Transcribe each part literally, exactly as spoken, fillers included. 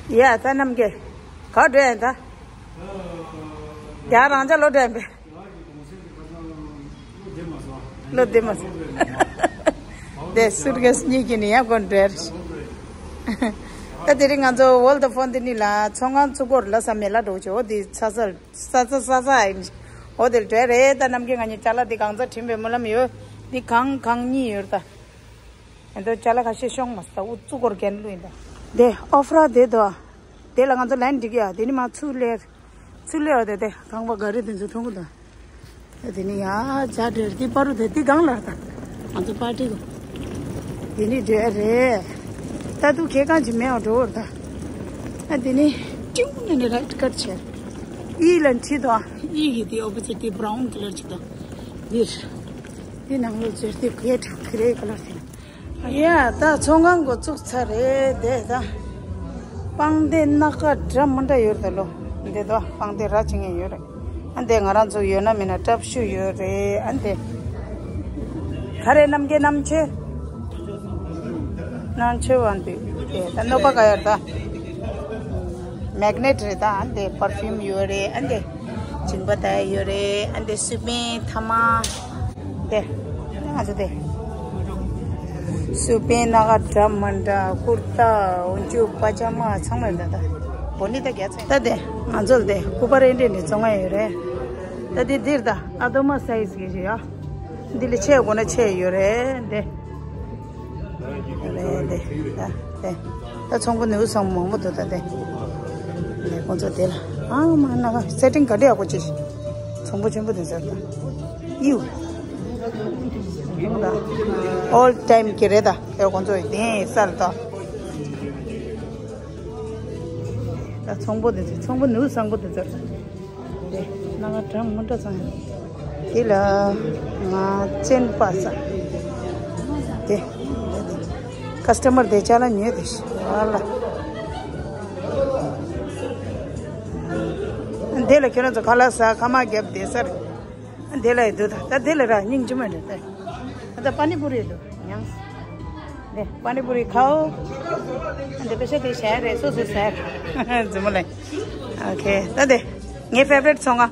ཡ་ད་རྣམ་རྒྱལ། ག་འགྲོ་ཡ་ད། ཡ་རང་ཅག་ལོ་འགྲོ་ཡ་པས། ལོ་བདེ་མ་སོང་། དེ་སུཊ་ཀེས་གཉིས་ཀྱིས་ནི་ཡང་གོན་འདྲེར། ད་དེ་རིང་ང་ཚོ་ཝོལ་ད་ཕོན་དེ་ནི་ལ་ཚོང་ཁང་བཙུགས་སྐོར་ལ་ས་མེ་ལ་འགྲོ་ཆོག་འོ་དེ་ཚ་ཚ་ས་ཚ་ས་ས་ཡིན། འོ་དེ་འདྲ་རེད། ད་རྣམ་རྒྱལ་ང་གཉིས་ཅ་ལག་དེ་གང་ཚ་བྲིན་པའི་སྨོན་ལམ་ཡོད། འདི་གང་གང་གཉིས་ཡོད་ད། ཨ་ནི་ཅ་ལག་ཁ་ཤས་ཤོང་མ་སོང་། འུ་བཙུགས་སྐོར་གན་ལུས་ཡིན་ད། དེ་ཨོ་ཕ་ར་དེ་དོ། དེ་ལ་ང་ཚོ་ལན་འགྲིག་ཡ། དེ་ནི་མ་ཚུར་ལེར། ཚུར་ལེར་བ་དེ་དེ་གང་པ་ག་རེ་དེ་ཚོ་མཐོང་གི་ད། དེ་ནི་ཡ་ཇ་འདྲེར་དེ་པ་རུ་དེ་དེ་གང་ལ་ད། ང་ཚོ་པར་ཊི་གོ། དེ་ནི་འདྲེ་རེད། ད་དུ་ཁེ་གང་ཅི་མེད་འོ་འགྲོ་བར་ད། ཨ་དེ་ནི་ཀྲིང་ནི་ནི་ར་ཀར་ཆེ། ཨི་ལན་ཁྲི་དོ། ཨི་གི་དེ་ཨོ་པོ་སི་ཊི་དེ་བྷ་རའུན་ཀ་ལར་ཅིག་དོ། འདིར། དེ་ནང་ལོ་ཟེར་དེ་གེ་ཊི་ཀི་རེ་ཀ་ལར་དེ། ཡ་ད་ཚོང་ཁང་འགོ་བཙུགས་ཚར་རེད་དེ་ད། པང་གདན་སྣ་ཁ་འདྲ་མི་འདྲ་ཡོད་རེད་ད་ལོ། འདི་ད་པང་གདན་ར་ཅིག་ཡོད་རེད། ཨ་འདི་ང་རང་ཚོ་ཡོད་ན་མིན་ན་ཀྲབ་ཤུ་ཡོད་རེད། ཨ་འདི་ག་རེ་རྣམ་རྒྱལ་རྣམ་ཆོས། རྣམ་ཆོས་བ་འདི་དེ་ད་གནོད་པ་ག་ཡོད་ད། མེག་ནེཊ་རེད་ད། ཨ་འདི་པར་ཕིའུམ་ཡོད་རེད། ཨ་འདི་སྦྱིན་པ་ད་ཡོད་རེད། ཨ་འདི་སུ་པན་ཐ་མ། དེ། ང་ཚོ་དེ། སུ་པན་སྣ་ཁ་འདྲ་མི་འདྲ། ཀུར་ཏ། འོན་ཆུ་པ་ཇ་མ་ཚང་མ་ཡོད་ད་ད། བོ་ནི་ད་རྒྱ་ཚ་ད་དེ། ང་ཚོ་དེ་ཀུ་པར་ཨེ་འདྲེ་ནས་བཙོང་ཡ་ཡོད་རེད། ད་དེ་འདིར་ད་ཨ་དོ་མ་སའི་ཛི་གི་ཞིག་ཡ། འདི་ལས་ཆེ་དགོས་ན་ཆེ་ཡོད་རེད་དེ། རེད་དེ། ད་དེ། ད་ཚོང་པ་ནུས་སང་མང་པོ་འདུག་ད་དེ། ནས་ཁོང་ཚོ་དེ་ལ་ཨ་མ་ན་ག་སེ་ཊིང་ག་འདྲ་ཡག་པོ་ཅིག་ཚོང་པ་ཆེན་པོ་དེ་ཚོ་ད་ཡིའུ་ཨོལ་ཊའིམ་གི་རེད་ད། དེ་ཁོང་ཚོ་ཡི་དེ་སལ་ད། ད་ཚོང་པོ་དེ་ཚོ་ཚོང་པ་ནུས་སང་པོ་དེ་ཚོ་ད། དེ་ནང་ང་གྲམ་མི་འདྲ་ཚང་ཡོད། དེ་ལ་ང་བཙན་པ་ས། དེ་ཀ་སི་ཊ་མར་དེ་ཅ་ལག་ཉོས་དེ་ཤི་བ་ལ། དེ་ལ་ཁྱོད་རང་ཚོ་ཁ་ལག་ཟ་ཁ་མ་བརྒྱབ་དེ་སར། དེ་ལ་ཡི་དུ་ད་ད་དེ་ལ་ར་སྙིང་རྗེ་མོ་འདྲ་དེ། ད་པ་ནི་པུ་རི་འདུག་མྱངས། འདི་པ་ནི་པུ་རི་ཁའོ། འདི་པེ་ཤ་དེ་ཞལ་རེད་སོ་སོ་ཟེར། རྫུན་མ་ལེ། ཨོ་ཁེ་ད་དེ། ངའི་ཕེ་ཝ་རེཊ་ཚོང་ཁང་།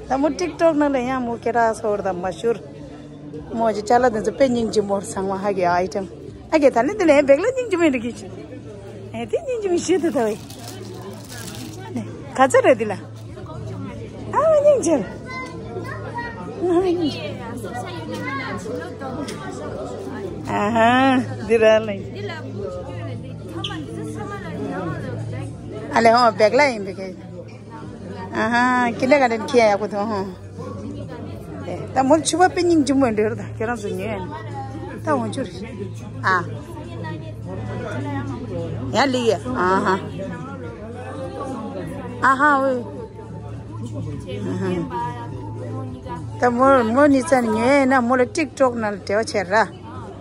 ད་མོ་ཊིག་ཊོག་ནང་ལ་ཡང་མོ་ཁེ་ར་སོར་ད་མ་ཤུར། མོ་ཅི་ཅ་ལག་དེ་ཚོ་དཔེ་སྙིང་རྗེ་མོ་ཚང་མ་ཧ་གི་ཨའི་ཊེམ། ཨ་ཀེ་ད་ལེ་དེ་ལེ་བེག་ལ་སྙིང་རྗེ་མོ་འདྲ་གི་ཅི། ཨེ་དེ་སྙིང་རྗེ་མོ་ཤེས་ཐུབ་ད་བས། ག་ཚོད་རེད་འདི་ལ། ཨ་མ་སྙིང་རྗེ། ཨ་མ་སྙིང་རྗེ། ཨ་ཧ་འདི་ར་ལ། ཨ་ལེ་ཧོ་བེག་ལ་ཡིན་པའི་གེ། ཨ་ཧ་ཀིན་ཌར་གཱར་ཌེན་ཁྱེད་ཡག་པོ་འདུག་ཧོ། ད་མོར་ཕྱུ་པ་དཔེ་སྙིང་རྗེ་མོ་འདྲ་ད་ཁྱེད་རང་ཚོ་ཉོས་ཡ་ནི། ད་འོང་ཆུར། ཨ། ཡ་ལི་ཡ། ཨ་ཧ། ཨ་ཧ་ཝེ། ད་མོ་མོ་ནི་ཙན་ཉོས་ཡ་ན་མོ་ལ་ཊིག་ཊོག་ནང་ལ་འབྲེལ་བ་བྱེད་ར།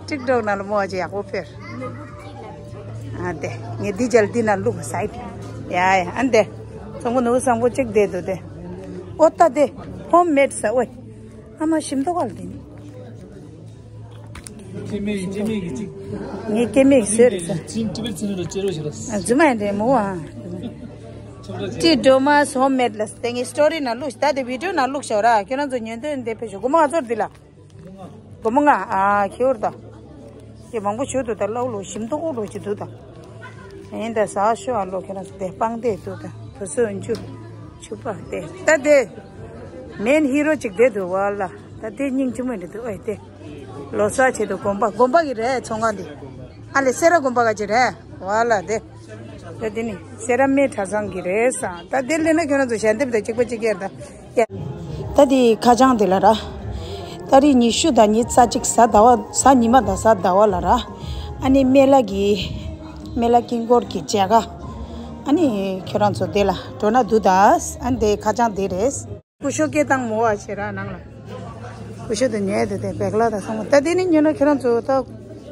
ཊིག་ཊོག་ནང་ལ་མོ་བ་ཅི་ཡག་པོ་ཕེར། ཨ་དེ་ངས་འདི་ཅལ་འདི་ན་བླུགས་སའི་དེ། ཡ་ཡ་ཨ་འདི། ཚོང་པོ་ནུ་བཟང་པོ་གཅིག་བསྡད་འདུག་དེ། ཨོ་ད་དེ། ཧོམ་མེད་ས་ཨོའི། ཨ་མ་ཞིམ་མདོག་ག་ལ་དེ་ནི། སྐྱེ་མེད་ཀྱི་སྐྱེ་མེད་ཀྱི་གཅིག་ངས་སྐྱེ་མེད་ཀྱི་བཟོས་རེད་ས། ཅིན་ཏི་བེད་ཚན་ར་ཅེ་རོ་ཞིག་ར། ཨ་རྫུན་མ་ཡིན་དེ་མོ་ཨ། ཏི་ཌོ་མཱས་ཧོམ་མེད་ལ་དེ་ངས་སི་ཊོ་རི་ནང་བླུགས་ད་དེ་བི་ཌི་ཡོ་ནང་བླུགས་ཤོག་ར། ཁྱེད་རང་ཚོ་ཉོན་འདོད་འདི་ཕེབས་ཤོག་སྒོར་མོ་ག་ཚོད་འདི་ལ། སྒོར་མོ་ལྔ། ཨ་ཁྱེའུ་ར་ད། དེ་མང་པོ་ཞུ་འདུག་ད་ལའུ་ལོ་ཞིམ་མདོག་ལོ་ཅི་འདུག་ད། ཡིན་ད་ཟ་ཤོག་ཨ་ལོ་ཁྱེད་རང་ཚོ་དེ་སྤང་དེ་འདུག་ད་དུ་སུ་འཇུ། ཆུ་པ་དེ་ད་དེ། མེན་ཧི་རོ་ཅིག་དེ་འདུག་བ་ལ་ད་དེ་སྙིང་རྗེ་མོ་འདྲ་འདུག་ཨེ་དེ། ལོ་གསར་ཆེད་དུ་དགོན་པ་དགོན་པ་གི་རེད་ཚོང་ཁང་འདི། ཨ་ལེ་སེ་ར་དགོན་པ་ག་ཅི་རེད་བ་ལ་དེ། ད་དེ་ནི་སེ་ར་སྨད་གྲྭ་ཚང་གི་རེད་ས། ད་དེ་ལས་ན་ཁྱོད་རང་ཚོ་ཞལ་འདེབས་དང་གཅིག་པ་གཅིག་རྐྱང་རེད་ད། ཡ། ད་དེ་ཁ་བྱང་དེ་ལ་ར། ཏ་རིག་ཉི་ཤུ་དང་ཉི་ཤུ་རྩ་གཅིག་གཟའ་ཟླ་བ་གཟའ་ཉི་མ་དང་གཟའ་ཟླ་བ་ལ་ར། ཨ་ནི་སྨན་བླ་གི། སྨན་བླ་དཀྱིལ་འཁོར་གྱི་མཇལ་ཁ། ཨ་ནི་ཁྱོད་རང་ཚོ་དེ་ལ་འགྲོ་ན་འདུག་ད། ཨ་ནི་དེ་ཁ་བྱང་དེ་རེད། སྐུ་ཞབས་སྐད་བཏང་མོ་བ་ཞེ་ར་ནང་ལ། སྐུ་ཞབས་དེ་ཉལ་དེ་དེ་བེག་ལ་དང་སོང་མོ་ད་དེ་ནི་ཉོས་ན་ཁྱོད་རང་ཚོ་ད།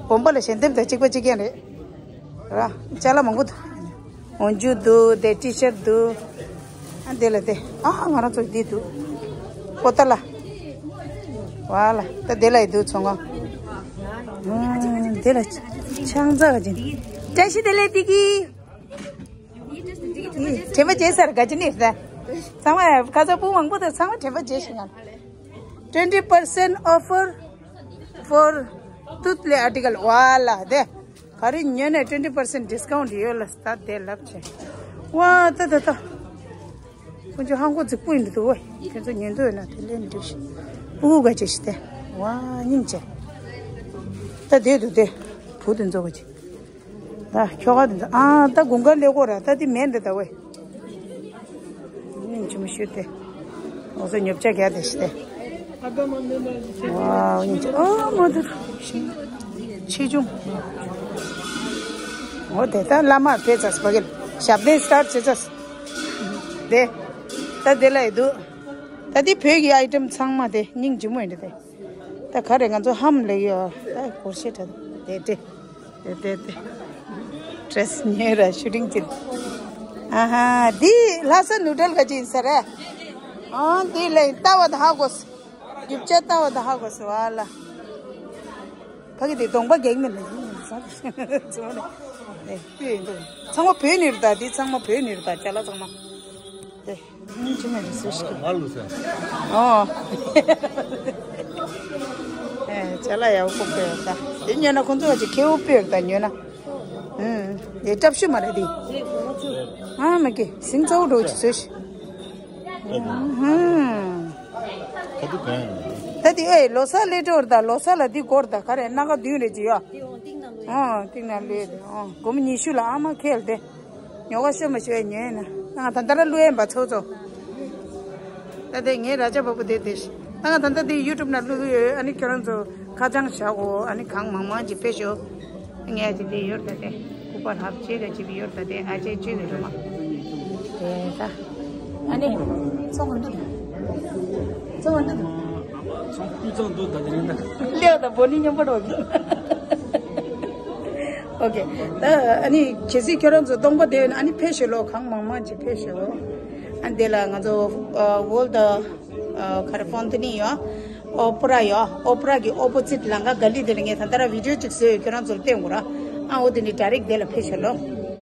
དགོན་པ་ལ་ཞལ་འདེབས་དང་གཅིག་པ་གཅིག་རྐྱང་རེད། ར། ཅ་ལག་མང་པོ་འདུག་འོན་ཇུ་འདུག་དེ་ཊི་ཤར་འདུག་ཨ་དེ་ལ་དེ། ཨ་ང་རང་ཚོ་འདི་འདུག་པོ་ཏ་ལ། བ་ལ་ད་དེ་ལ་ཡི་འདུག་ཚོང་ཁང་། ཨ་དེ་ལ་ཆང་ས་ག་ཅིག་བཀྲ་ཤིས་བདེ་ལེགས་བདེ་སྐྱིད། དྲན་པ་བརྗེད་ཚར་ག་ཅི་ནས་ད། ཚང་མ་ཁ་ཚ་བུ་མང་པོ་དང་ཚང་མ་དྲན་པ་བརྗེད་ཤིང་ང་། Twenty percent offer for Tutli article. ཝ་ལ་དེ། ག་རེ་ཉོས་ནས་twenty percent discount ཡོད་ལ་ད་དེ་ལབ་བྱས། ཝ་ད་ད་ད། ཁོང་ཚོ་ཧང་གོ་རྫིག་པོ་ཡིན་འདུག་ཝེ། ཁྱེད་ཚོ་ཉན་འདོད་ཡོད་ན་དེ་ལེན་འགྲིག་ཤི། ཨུ་ག་ཅེ་ཤི་དེ། ཝ་སྙིང་རྗེ། ད་དེ་འདུག་དེ། བུ་དེ་ཚོ་ག་ཅེ། ད་ཁྱོ་ག་དེ་ཚོ་ཨ་ད་དགུན་ཁ་ལེ་གོ་ར་ད་དེ་མེད་འདི་ད་ཝེ། སྙིང་རྗེ་མོ་ཤོད་དེ། འོ་ཚོ་ཉོབ་ཆ་རྒྱག་དེ་ཤི་དེ། ཝའོ་སྙིང་རྗེ་ཨོ་མོ་དེ། ཆེ་ཆུང་། འོ་དེ་ད་བླ་མ་ཕེ་ཚ་སྤ་གེལ་ཞབས་བརྟན་སི་ཊར་ཊི་བྱེད་ཚ། དེ། ད་དེ་ལ་ཡི་འདུག་ད་དེ་བོད་ཀྱི་ཨའི་ཊེམ་ཚང་མ་དེ་སྙིང་རྗེ་མོ་ཡིན་དེ། ད་ག་རེ་ང་ཚོ་ཧམ་ལེགས་ཡོད་ད་སྒོར་གཞས་འདྲ་དེ་དེ་དེ་དེ་དེ། ཌི་རེ་སི་ཉོས་ར་ཤུ་ཊིང་ཅིག་ཨ་ཧ་འདི་ལྷ་ས་ནུ་ཊལ་ག་ཅི་ཡིན་ས་རེད། ཨ་འདི་ལ་ཡིན་ལྟ་བ་ད་ཧ་གོ་སི། རྒྱུ་ཆ་ལྟ་བ་ད་ཧ་གོ་སི་བ་ལ། ཕ་གི་དེ་གདོང་པ་སྒེག་མེད་ལ་ཡིན་ས་རེད། ཚང་མ་བོད་ནི་རེད་ད་འདི་ཚང་མ་བོད་ནི་རེད་ད་ཅ་ལག་ཚང་མ། དེ། ཅི་མ་རེད་ཟེར་ཞིག་ཨོ། ཨེ་ཅ་ལག་ཡག་པོ་སྤོས་ཡོད་ད། དེ་ཉོས་ན་ཁོང་ཚོ་བ་ཅིག་ཁེ་བོ་སྤོས་ཡོད་ད་ཉོས་ན། ཨུམ། དེ་སྐྲབ་ཤུ་མ་རེད་དེ། ཨ་མ་ཀི་སིང་ཚ་བོ་འགྲོ་ཅིག་ཟེར་ཞིག་ཨུམ། ད་དེ་ཨེ་ལོ་གསར་སླེབས་འགྲོ་རེད་ད། ལོ་གསར་ལ་འདི་དགོས་རེད་ད། ག་རེ་སྣ་ཁ་བདུན་རེད་ཅིག་ཡོད། ཨོ་ཏིང་ནང་ལུས་ཡོད་དེ། ཨོ་སྒོར་མོ་ཉི་ཤུ་ལ་ཨ་མ་ཁེལ་དེ། ཉོ་ག་ཤོ་མ་ཤོ་ཡ་ཉོས་ན་ང་ད་ལྟ་ར་བླུ་ཡན་པ་ཚོ་ཚོ། ད་དེ་ངའི་ར་ཅ་བ་བུ་དེ་དེ་ཤི། ད་ང་ད་ལྟ་དེ་ཡུ་ཊུབ་ན་བླུ་གི་ཡོད། ཨ་ནི་ཁྱོད་རང་ཚོ་ཁ་བྱང་བཞག་གོ། ཨ་ནི་གང་མང་མང་ཅིག་ཕེབས་ཤོག་ངས་དེ་དེ་ཡོད་ད་དེ། སྐུ་པར་ཧབ་ཅེ་ག་ཅི་བི་ཡོད་ད་དེ། ཨ་ཅེ་ཅེ་ག་རུ་མ་དེ་ད། ཨ་ནི་ཚོང་ག་འདུག་ཚོང་ག་འདུག་ཚོང་ཀུ་ཚང་འདུག་ད་དེ་རིང་ད། ལེའོ་ད་བོ་ནི་མཉམ་པ་འགྲོ་གི། ཨོ་ཀེ། ད་ཨ་ནི་གལ་སྲིད་ཁྱོད་རང་ཚོ་སྟོང་པ་དེ་ཨ་ནི་ཕེབས་ཤོག་ལོ། གང་མང་མང་ཅིག་ཕེབས་ཤོག་ཨ་དེ་ལ་ང་ཚོ་ཝོལ་ད་ག་རེ་ཕོན་ཏི་ནི་ཡོད། ཨོ་པེ་ར་ཡོད། ཨོ་པེ་ར་གི་ཨོ་པོ་ཛིཊ་ལམ་ཁ་ག་ལི་དེ་ལ་ངས་ད་ལྟ་ར་བི་ཌི་ཡོ་ཅིག་བཟོས་ཡོད། ཁྱོད་རང་ཚོར་སྟོན་དགོས་ར། ཨ་འོ་དེ་ནི་ཌའི་རེག་དེ་ལ་ཕེབས་ཤོག་ལོ།